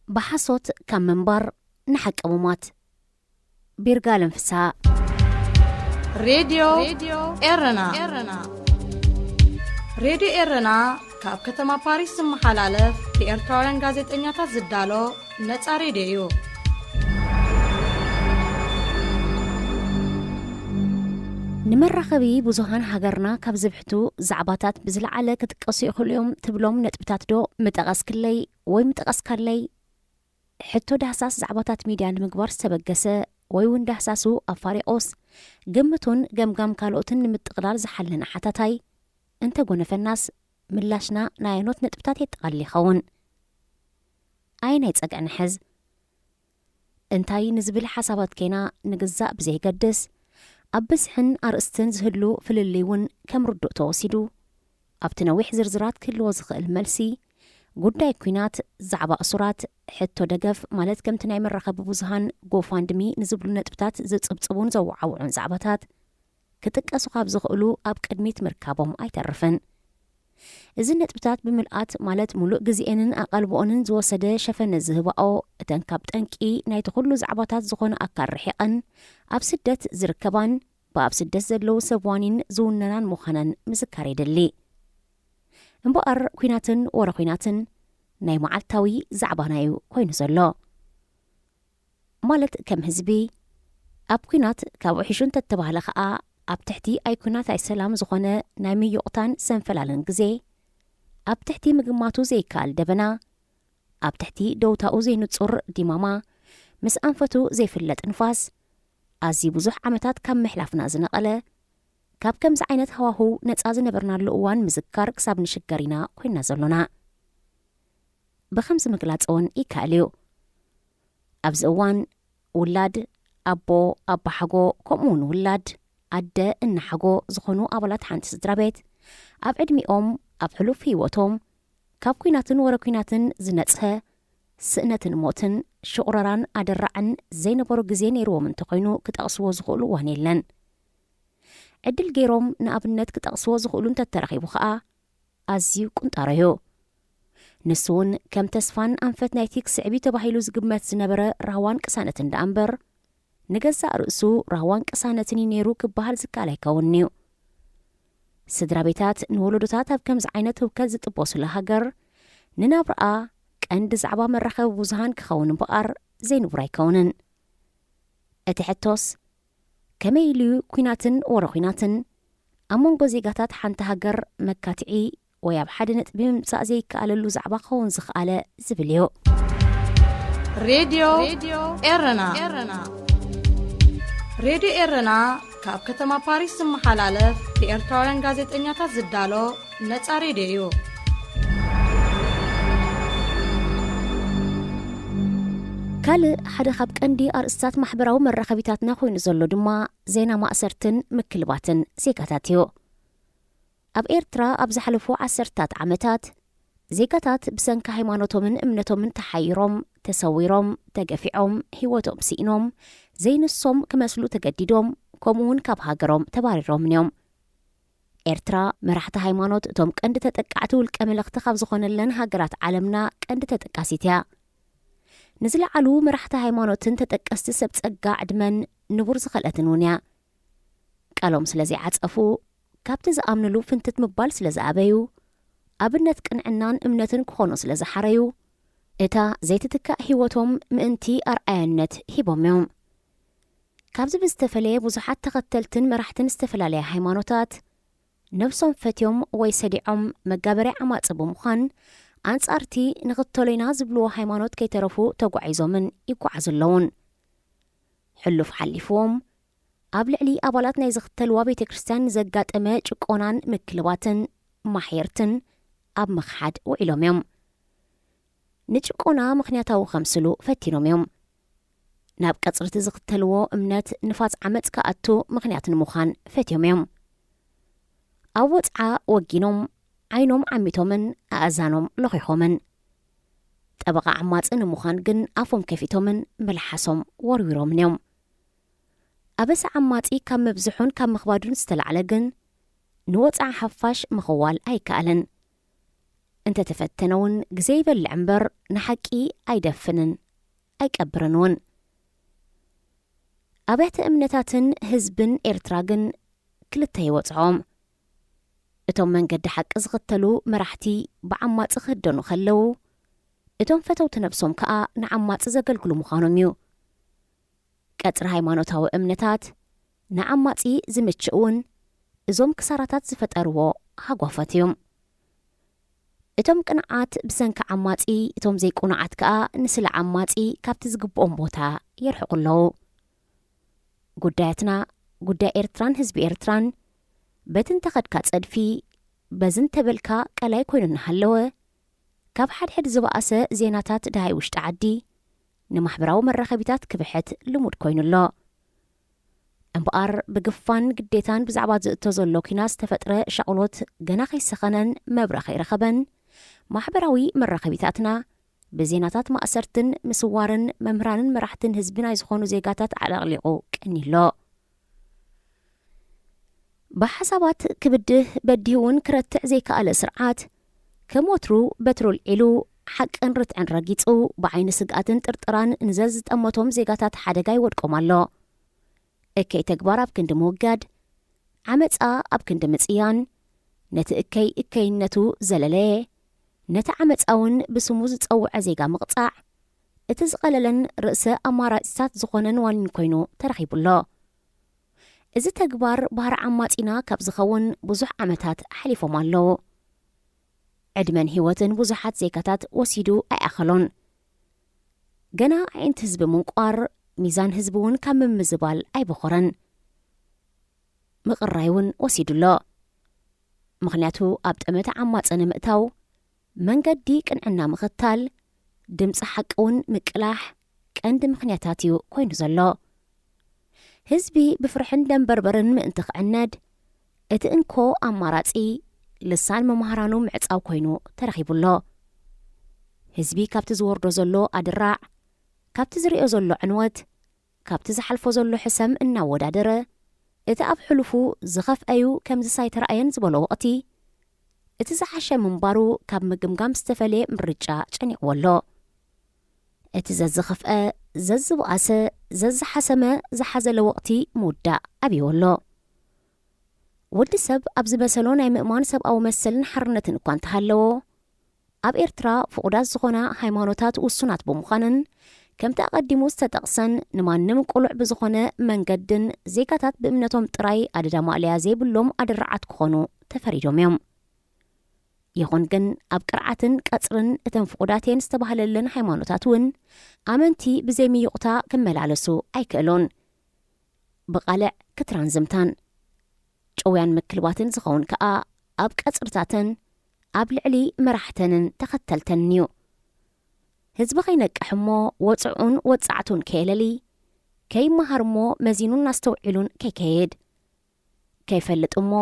ብሓሶት ካብ ምንባር ንሓቂ ምሟት። ቢርጋለም ፍስሃ። ሬድዮ ኤረና። ሬድዮ ኤረና ካብ ከተማ ፓሪስ ዝመሓላለፍ ብኤርትራውያን ጋዜጠኛታት ዝዳሎ ነጻ ሬድዮ እዩ። ንመራኸቢ ብዙሃን ሃገርና ካብ ዝብሕቱ ዛዕባታት ብዝለዓለ ክጥቀሱ ይኽእሉ እዮም ትብሎም ነጥብታት ዶ ምጠቐስክለይ ወይ ምጠቐስካለይ? ሕቶ ዳህሳስ ዛዕባታት ሚድያ ንምግባር ዝተበገሰ ወይ እውን ዳህሳሱ ኣፋሪቆስ ግምቱን ገምጋም ካልኦትን ንምጥቕላል ዝሓለነ ሓታታይ እንተጎነፈናስ ምላሽና ናይ ኣየኖት ነጥብታት የጠቓልል ይኸውን? ኣየናይ ጸግዒ ንሕዝ? እንታይ ንዝብል ሓሳባት ኬና ንግዛእ ብዘይገድስ፣ ኣብ ብዝሕን ኣርእስትን ዝህሉ ፍልልይ እውን ከም ርዱእ ተወሲዱ ኣብቲ ነዊሕ ዝርዝራት ክህልዎ ዝኽእል መልሲ ጉዳይ ኲናት፣ ዛዕባ እሱራት፣ ሕቶ ደገፍ ማለት ከምቲ ናይ መራኸቢ ብዙሃን ጎፋንድሚ ንዝብሉ ነጥብታት ዝጽብጽቡን ዘወዓውዑን ዛዕባታት ክጥቀሱ ካብ ዝኽእሉ ኣብ ቅድሚት ምርካቦም ኣይተርፍን። እዚ ነጥብታት ብምልኣት ማለት ሙሉእ ግዜኤንን ኣቓልቦኦንን ዝወሰደ ሸፈነ ዝህባኦ እተን ካብ ጠንቂ ናይቲ ኩሉ ዛዕባታት ዝኾነ ኣካል ርሒቐን ኣብ ስደት ዝርከባን ብኣብ ስደት ዘለዉ ሰብ ዋኒን ዝውነናን ምዃነን ምዝካር የድሊ። እምበኣር ኲናትን ወረ ኲናትን ናይ መዓልታዊ ዛዕባና እዩ ኮይኑ ዘሎ። ማለት ከም ህዝቢ ኣብ ኲናት ካብኡ ሒሹ እንተተባህለ ኸኣ ኣብ ትሕቲ ኣይ ኲናት ኣይ ሰላም ዝኾነ ናይ ምዩቕታን ሰንፈላልን ግዜ፣ ኣብ ትሕቲ ምግማቱ ዘይከኣል ደበና፣ ኣብ ትሕቲ ደውታኡ ዘይንጹር ዲማማ፣ ምስ ኣንፈቱ ዘይፍለጥ ንፋስ፣ ኣዝዩ ብዙሕ ዓመታት ካብ ምሕላፍና ዝነቐለ፣ ካብ ከምዚ ዓይነት ሃዋህው ነጻ ዝነበርናሉ እዋን ምዝካር ክሳብ ንሽገር ኢና ኮይና ዘሎና። ብኸምዚ ምግላጽ እውን ይከኣል እዩ። ኣብዚ እዋን ውላድ፣ ኣቦ፣ ኣባሓጎ፣ ከምኡ እውን ውላድ፣ ኣደ፣ እናሓጎ ዝኾኑ ኣባላት ሓንቲ ስድራ ቤት ኣብ ዕድሚኦም፣ ኣብ ሕሉፍ ህይወቶም፣ ካብ ኲናትን ወረ ኲናትን ዝነጽሀ ስእነትን ሞትን ሽቑረራን ኣደራዕን ዘይነበሮ ግዜ ነይርዎም እንተኾይኑ ክጠቕስዎ ዝኽእሉ እዋን የለን። ዕድል ገይሮም ንኣብነት ክጠቕስዎ ዝኽእሉ እንተተረኺቡ ኸኣ ኣዝዩ ቁንጣሮ እዩ። ንሱ እውን ከም ተስፋን ኣንፈት ናይቲ ክስዕብ እዩ ተባሂሉ ዝግመት ዝነበረ ራህዋን ቅሳነትን ደኣ እምበር ንገዛእ ርእሱ ራህዋን ቅሳነትን እዩ ነይሩ ክበሃል ዝከኣል ኣይከውንን እዩ። ስድራ ቤታት ንወለዶታት ኣብ ከምዚ ዓይነት ህውከት ዝጥበሱላ ሃገር ንናብርኣ ቀንዲ ዛዕባ መራኸቢ ብዙሃን ክኸውን እምበኣር ዘይንቡር ኣይከውንን። እቲ ሕቶስ ከመይ ኢሉ እዩ ኲናትን ወረ ኲናትን ኣብ መንጎ ዜጋታት ሓንቲ ሃገር መካትዒ ወይ ኣብ ሓደ ነጥቢ ምምጻእ ዘይከኣለሉ ዛዕባ ክኸውን ዝኸኣለ ዝብል እዩ። ሬድዮ ኤረና። ሬድዮ ኤረና ካብ ከተማ ፓሪስ ዝመሓላለፍ ብኤርትራውያን ጋዜጠኛታት ዝዳሎ ነጻ ሬድዮ እዩ። ካልእ ሓደ ካብ ቀንዲ ኣርእስታት ማሕበራዊ መራኸቢታትና ኮይኑ ዘሎ ድማ ዜና ማእሰርትን ምክልባትን ዜጋታት እዩ። ኣብ ኤርትራ ኣብ ዝሓለፉ ዓሰርታት ዓመታት ዜጋታት ብሰንኪ ሃይማኖቶምን እምነቶምን ተሓይሮም፣ ተሰዊሮም፣ ተገፊዖም፣ ህይወቶም ስኢኖም፣ ዘይንሶም ክመስሉ ተገዲዶም፣ ከምኡ እውን ካብ ሃገሮም ተባሪሮምን እዮም። ኤርትራ መራሕቲ ሃይማኖት እቶም ቀንዲ ተጠቃዕቲ ውልቀ መለኽቲ ካብ ዝኾነለን ሃገራት ዓለምና ቀንዲ ተጠቃሲት እያ። ንዝለዓሉ መራሕቲ ሃይማኖትን ተጠቀስቲ ሰብ ጸጋ ዕድመን ንቡር ዝኸልአትን እውን እያ። ቃሎም ስለ ዘይዓጸፉ፣ ካብቲ ዝኣምንሉ ፍንትት ምባል ስለ ዝኣበዩ፣ ኣብነት ቅንዕናን እምነትን ክኾኑ ስለ ዝሓረዩ፣ እታ ዘይትትካእ ህይወቶም ምእንቲ ኣርኣያነት ሂቦም እዮም። ካብዚ ብዝተፈለየ ብዙሓት ተኸተልትን መራሕትን ዝተፈላለያ ሃይማኖታት ነብሶም ፈትዮም ወይ ሰዲዖም መጋበርያ ዓማጺ ብምዃን ኣንጻርቲ ንኽተሎ ኢና ዝብልዎ ሃይማኖት ከይተረፉ ተጓዒዞምን ይጓዓዙ ኣለዉን። ሕሉፍ ሓሊፍዎም ኣብ ልዕሊ ኣባላት ናይ ዝኽተልዋ ቤተ ክርስቲያን ንዘጋጠመ ጭቆናን ምክልባትን ማሕየርትን ኣብ ምኽሓድ ውዒሎም እዮም። ንጭቆና ምኽንያታዊ ከምስሉ ፈቲኖም እዮም። ናብ ቀጽርቲ ዝኽተልዎ እምነት ንፋስ ዓመጽ ክኣቱ ምኽንያት ንምዃን ፈትዮም እዮም። ኣብ ወጽዓ ወጊኖም ዓይኖም ዓሚቶምን ኣእዛኖም ለኺኾምን። ጠበቓ ዓማጺ ንምዃን ግን ኣፎም ከፊቶምን መልሓሶም ወርዊሮምን እዮም። ኣበሳ ዓማጺ ካብ ምብዝሑን ካብ ምኽባዱን ዝተላዕለ ግን ንወጽዓ ሓፋሽ ምኽዋል ኣይከኣልን። እንተተፈተነ እውን ግዜ ይበልዕ እምበር ንሓቂ ኣይደፍንን ኣይቀብርን እውን። ኣብያተ እምነታትን ህዝብን ኤርትራ ግን ክልተ ይወጽዖም። እቶም መንገዲ ሓቂ ዝኽተሉ መራሕቲ ብዓማጺ ክህደኑ ከለዉ፣ እቶም ፈተውቲ ነብሶም ከኣ ንዓማጺ ዘገልግሉ ምዃኖም እዩ። ቀጽሪ ሃይማኖታዊ እምነታት ንዓማጺ ዝምችእ እውን እዞም ክሳራታት ዝፈጠርዎ ሃጓፋት እዮም። እቶም ቅንዓት ብሰንኪ ዓማጺ፣ እቶም ዘይቅኑዓት ከኣ ንስለ ዓማጺ ካብቲ ዝግብኦም ቦታ የርሕቑ ኣለዉ። ጉዳያትና ጉዳይ ኤርትራን ህዝቢ ኤርትራን በቲ እንተኸድካ ጸድፊ፣ በዚ እንተበልካ ቀላይ ኮይኑ እናሃለወ፣ ካብ ሓድሕድ ዝበኣሰ ዜናታት ደሃይ ውሽጢ ዓዲ ንማሕበራዊ መራኸቢታት ክብሕት ልሙድ ኮይኑ ኣሎ። እምበኣር ብግፋን ግዴታን ብዛዕባ ዝእቶ ዘሎ ኲናት ዝተፈጥረ ሻቕሎት ገና ከይሰኸነን መብርህ ከይረኸበን፣ ማሕበራዊ መራኸቢታትና ብዜናታት ማእሰርትን ምስዋርን መምህራንን መራሕትን ህዝቢ ናይ ዝኾኑ ዜጋታት ኣዕለቕሊቑ ቀንዩ ኣሎ። ብሓሳባት ክብድህ በዲሁ እውን ክረትዕ ዘይከኣለ ስርዓት፣ ከም ወትሩ በትሩ ኣልዒሉ፣ ሓቅን ርትዕን ረጊጹ፣ ብዓይኒ ስግኣትን ጥርጠራን ንዘዝጠመቶም ዜጋታት ሓደጋ ይወድቆም ኣሎ። እከይ ተግባር ኣብ ክንዲ ምውጋድ፣ ዓመጻ ኣብ ክንዲ ምጽያን፣ ነቲ እከይ እከይነቱ ዘለለየ፣ ነቲ ዓመጻ እውን ብስሙ ዝጸውዐ ዜጋ ምቕጻዕ፣ እቲ ዝቐለለን ርእሰ ኣማራጺታት ዝኾነን ዋኒን ኮይኑ ተረኺቡ ኣሎ። እዚ ተግባር ባህሪ ዓማጺና ካብ ዝኸውን ብዙሕ ዓመታት ሓሊፎም ኣለዉ። ዕድመን ህይወትን ብዙሓት ዜጋታት ወሲዱ ኣይኣኸሎን። ገና ኣዒንቲ ህዝቢ ምንቋር፣ ሚዛን ህዝቢ እውን ካብ ምምዝባል ኣይበኾረን። ምቕራይ እውን ወሲዱ ኣሎ። ምኽንያቱ ኣብ ጠመተ ዓማጺ ንምእታው፣ መንገዲ ቅንዕና ምኽታል፣ ድምጺ ሓቂ እውን ምቅላሕ ቀንዲ ምኽንያታት እዩ ኮይኑ ዘሎ። ህዝቢ ብፍርሕን ደንበርበርን ምእንቲ ክዕነድ፣ እቲ እንኮ ኣማራጺ ልሳን መማህራኑ ምዕጻው ኮይኑ ተረኺቡ ኣሎ። ህዝቢ ካብቲ ዝወርዶ ዘሎ ኣድራዕ፣ ካብቲ ዝርእዮ ዘሎ ዕንወት፣ ካብቲ ዝሓልፎ ዘሎ ሕሰም እናወዳደረ፣ እቲ ኣብ ሕሉፉ ዝኸፍአዩ ከምዚ ሳይተረኣየን ዝበሎ ወቕቲ፣ እቲ ዝሓሸ ምንባሩ ካብ ምግምጋም ዝተፈልየ ምርጫ ጨኒቕዎ ኣሎ። እቲ ዘዝኸፍአ፣ ዘዝበኣሰ፣ ዘዝሓሰመ፣ ዝሓዘለ ወቕቲ ምውዳእ ኣብይዎ ኣሎ። ወዲ ሰብ ኣብ ዝበሰሎ ናይ ምእማን ሰብኣዊ መሰልን ሓርነትን እኳ እንተሃለዎ፣ ኣብ ኤርትራ ፍቑዳት ዝኾና ሃይማኖታት ውሱናት ብምዃነን፣ ከምቲ ኣቐዲሙ ዝተጠቕሰን ንማንም ቅሉዕ ብዝኾነ መንገድን ዜጋታት ብእምነቶም ጥራይ ኣደዳ ማእለያ ዘይብሎም ኣደራዓት ክኾኑ ተፈሪዶም እዮም። ይኹን ግን ኣብ ቅርዓትን ቀጽርን እተን ፍቑዳት እየን ዝተባህለለን ሃይማኖታት እውን ኣመንቲ ብዘይምዩቕታ ክመላለሱ ኣይክእሉን። ብቓልዕ ክትራን ዝምታን ጭውያን ምክልባትን ዝኸውን ከኣ ኣብ ቀጽርታተን ኣብ ልዕሊ መራሕተንን ተኸተልተንን እዩ። ህዝቢ ከይነቅሕ እሞ ወጽዑን ወጻዕቱን ከየለሊ፣ ከይመሃር እሞ መዚኑን ኣስተውዒሉን ከይከይድ፣ ከይፈልጥ እሞ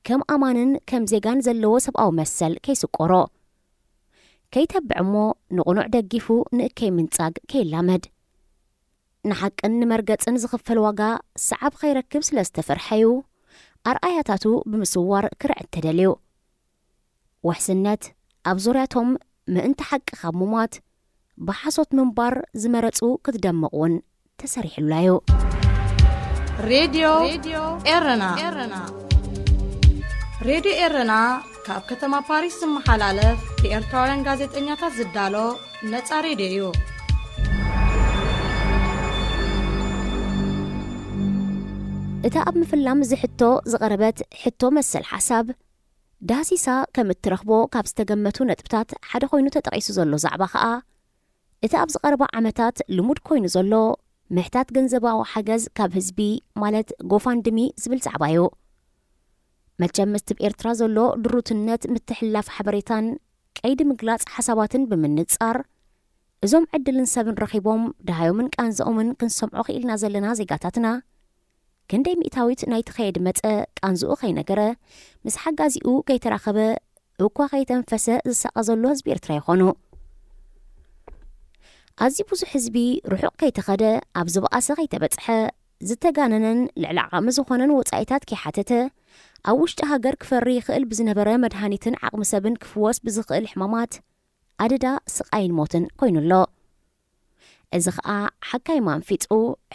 ከም ኣማንን ከም ዜጋን ዘለዎ ሰብኣዊ መሰል ከይስቆሮ፣ ከይተብዕ እሞ ንቕኑዕ ደጊፉ ንእከይ ምንጻግ ከይላመድ፣ ንሓቅን ንመርገጽን ዝኽፈል ዋጋ ሰዓብ ከይረክብ ስለ ዝተፈርሐዩ፣ ኣርኣያታቱ ብምስዋር ክርዕድ ተደልዩ። ውሕስነት ኣብ ዙርያቶም ምእንቲ ሓቂ ካብ ምሟት፣ ብሓሶት ምንባር ዝመረጹ ክትደመቑ እውን ተሰሪሕሉላ እዩ። ሬድዮ ኤረና። ሬድዮ ኤረና ካብ ከተማ ፓሪስ ዝመሓላለፍ ብኤርትራውያን ጋዜጠኛታት ዝዳሎ ነጻ ሬድዮ እዩ። እታ ኣብ ምፍላም ዝሕቶ ዝቐረበት ሕቶ መሰል ሓሳብ ዳህሲሳ ከም እትረኽቦ ካብ ዝተገመቱ ነጥብታት ሓደ ኮይኑ ተጠቒሱ ዘሎ ዛዕባ ከኣ፣ እቲ ኣብዚ ቀረባ ዓመታት ልሙድ ኮይኑ ዘሎ ምሕታት ገንዘባዊ ሓገዝ ካብ ህዝቢ፣ ማለት ጎፋንድሚ ዝብል ዛዕባ እዩ። መቸም ምስቲ ኣብ ኤርትራ ዘሎ ድሩትነት ምትሕልላፍ ሓበሬታን ቀይዲ ምግላጽ ሓሳባትን ብምንጻር፣ እዞም ዕድልን ሰብን ረኺቦም ደሃዮምን ቃንዛኦምን ክንሰምዖ ክኢልና ዘለና ዜጋታትና፣ ክንደይ ሚእታዊት ናይቲ ከየድመጸ፣ ቃንዝኡ ከይነገረ፣ ምስ ሓጋዚኡ ከይተራኸበ፣ እኳ ከይተንፈሰ ዝሳቐ ዘሎ ህዝቢ ኤርትራ ይኾኑ። ኣዝዩ ብዙሕ ህዝቢ ርሑቕ ከይተኸደ፣ ኣብ ዝበኣሰ ከይተበጽሐ፣ ዝተጋነነን ልዕሊ ዓቕሚ ዝኾነን ወጻኢታት ከይሓተተ፣ ኣብ ውሽጢ ሃገር ክፈሪ ይኽእል ብዝነበረ መድሃኒትን ዓቕሚ ሰብን ክፍወስ ብዝኽእል ሕማማት ኣደዳ ስቓይን ሞትን ኮይኑ ኣሎ። እዚ ኸኣ ሓካይም ኣንፊጹ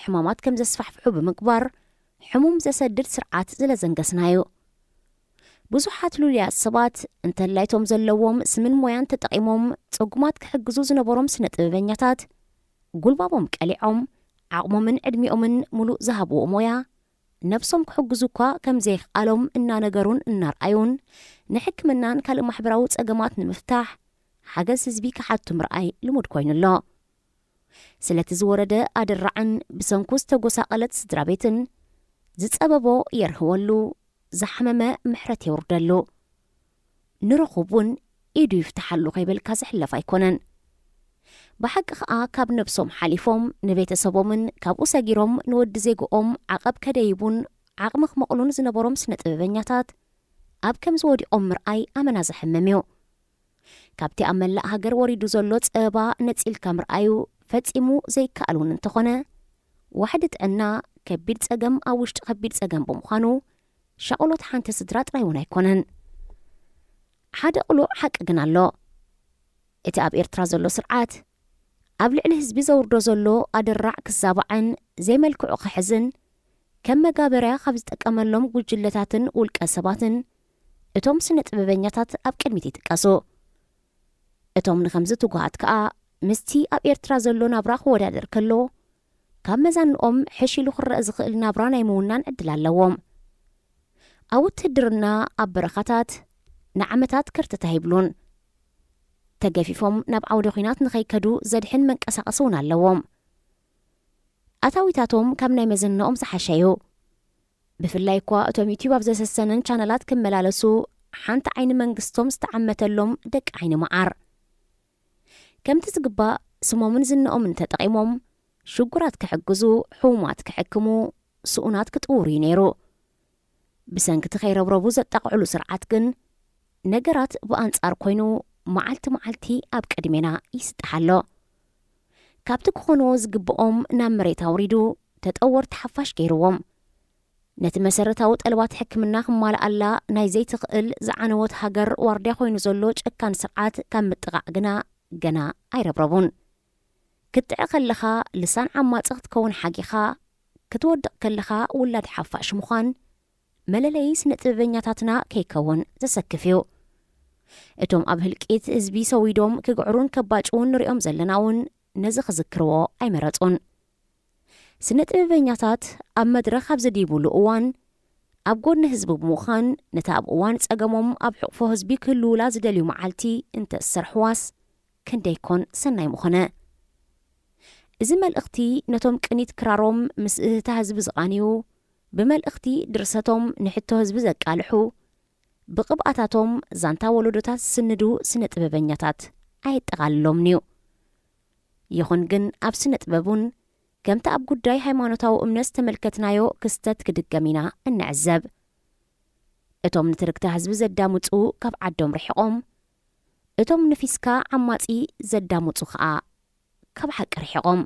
ሕማማት ከም ዘስፋሕፍሑ ብምግባር ሕሙም ዘሰድድ ስርዓት ዝለዘንገስና እዩ። ብዙሓት ልሉያት ሰባት እንተላይቶም ዘለዎም ስምን ሞያን ተጠቒሞም ጽጉማት ክሕግዙ ዝነበሮም ስነ ጥበበኛታት ጉልባቦም ቀሊዖም ዓቕሞምን ዕድሚኦምን ሙሉእ ዝሃብዎ ሞያ ነብሶም ክሕግዙ እኳ ከም ዘይክኣሎም እናነገሩን እናርኣዩን ንሕክምናን ካልእ ማሕበራዊ ጸገማት ንምፍታሕ ሓገዝ ህዝቢ ክሓቱ ምርኣይ ልሙድ ኮይኑ ኣሎ። ስለቲ ዝወረደ ኣደራዕን ብሰንኩ ዝተጎሳቐለት ስድራ ቤትን ዝጸበቦ የርህወሉ፣ ዝሓመመ ምሕረት የውርደሉ። ንረኹብ እውን ኢዱ ይፍትሓሉ ከይበልካ ዝሕለፍ ኣይኮነን። ብሓቂ ኸኣ ካብ ነብሶም ሓሊፎም ንቤተሰቦምን ካብኡ ሰጊሮም ንወዲ ዜግኦም ዓቐብ ከደይቡን ዓቕሚ ክመቕሉን ዝነበሮም ስነ ጥበበኛታት ኣብ ከምዚ ወዲቖም ምርኣይ ኣመና ዘሕምም እዩ። ካብቲ ኣብ መላእ ሃገር ወሪዱ ዘሎ ጸበባ ነጺልካ ምርኣዩ ፈጺሙ ዘይከኣል እውን እንተኾነ፣ ዋሕዲ ጥዕና ከቢድ ጸገም ኣብ ውሽጢ ከቢድ ጸገም ብምዃኑ ሻቕሎት ሓንቲ ስድራ ጥራይ እውን ኣይኮነን። ሓደ ቅሉዕ ሓቂ ግን ኣሎ። እቲ ኣብ ኤርትራ ዘሎ ስርዓት ኣብ ልዕሊ ህዝቢ ዘውርዶ ዘሎ ኣደራዕ ክዛባዕን ዘይመልክዑ ክሕዝን ከም መጋበርያ ካብ ዝጥቀመሎም ጉጅለታትን ውልቀ ሰባትን እቶም ስነ ጥበበኛታት ኣብ ቅድሚት ይጥቀሱ። እቶም ንኸምዚ ትጉሃት ከኣ ምስቲ ኣብ ኤርትራ ዘሎ ናብራ ክወዳደር ከሎ ካብ መዛንኦም ሕሽ ኢሉ ክረአ ዝኽእል ናብራ ናይ ምውናን ዕድል ኣለዎም። ኣብ ውትህድርና ኣብ በረኻታት ንዓመታት ከርተት ኣይብሉን። ተገፊፎም ናብ ዓውደ ኲናት ንኸይከዱ ዘድሕን መንቀሳቐሲ እውን ኣለዎም። ኣታዊታቶም ካብ ናይ መዘንኦም ዝሓሸ እዩ። ብፍላይ እኳ እቶም ዩትዩብ ኣብ ዘሰሰነን ቻነላት ክመላለሱ ሓንቲ ዓይኒ መንግስቶም ዝተዓመተሎም ደቂ ዓይኒ መዓር። ከምቲ ዝግባእ ስሞምን ዝንኦምን ተጠቒሞም ሽጉራት ክሕግዙ፣ ሕሙማት ክሕክሙ፣ ስኡናት ክጥውሩ እዩ ነይሩ። ብሰንኪ እቲ ከይረብረቡ ዘጣቕዕሉ ስርዓት ግን ነገራት ብኣንጻር ኮይኑ መዓልቲ መዓልቲ ኣብ ቅድሜና ይስጥሕ ኣሎ። ካብቲ ክኾንዎ ዝግብኦም ናብ መሬት ኣውሪዱ ተጠወርቲ ሓፋሽ ገይርዎም። ነቲ መሰረታዊ ጠለባት ሕክምና ክማልኣላ ናይ ዘይትኽእል ዝዓነወት ሃገር ዋርድያ ኮይኑ ዘሎ ጨካን ስርዓት ካብ ምጥቓዕ ግና ገና ኣይረብረቡን። ክትጥዒ ከለኻ ልሳን ዓማጺ ክትከውን ሓጊኻ፣ ክትወድቕ ከለኻ ውላድ ሓፋሽ ምዃን መለለዪ ስነ ጥበበኛታትና ከይከውን ዘሰክፍ እዩ። እቶም ኣብ ህልቂት ህዝቢ ሰዊዶም ክግዕሩን ከባጭውን ንሪኦም ዘለና እውን ነዚ ክዝክርዎ ኣይመረጹን። ስነ ጥበበኛታት ኣብ መድረኽ ኣብ ዝድይቡሉ እዋን ኣብ ጎድኒ ህዝቢ ብምዃን ነታ ኣብ እዋን ጸገሞም ኣብ ሕቑፎ ህዝቢ ክህልዉላ ዝደልዩ መዓልቲ እንተ ዝሰርሕዋስ ክንደይ ኮን ሰናይ ምኾነ። እዚ መልእኽቲ ነቶም ቅኒት ክራሮም ምስ እህታ ህዝቢ ዝቓንዩ፣ ብመልእኽቲ ድርሰቶም ንሕቶ ህዝቢ ዘቃልሑ፣ ብቕብኣታቶም ዛንታ ወለዶታት ዝስንዱ ስነ ጥበበኛታት ኣየጠቓልሎምን እዩ። ይኹን ግን ኣብ ስነ ጥበብ እውን ከምቲ ኣብ ጉዳይ ሃይማኖታዊ እምነት ዝተመልከትናዮ ክስተት ክድገም ኢና እንዕዘብ። እቶም ንትርክታ ህዝቢ ዘዳምጹ ካብ ዓዶም ርሒቖም፣ እቶም ንፊስካ ዓማጺ ዘዳምጹ ኸኣ ካብ ሓቂ ርሒቖም።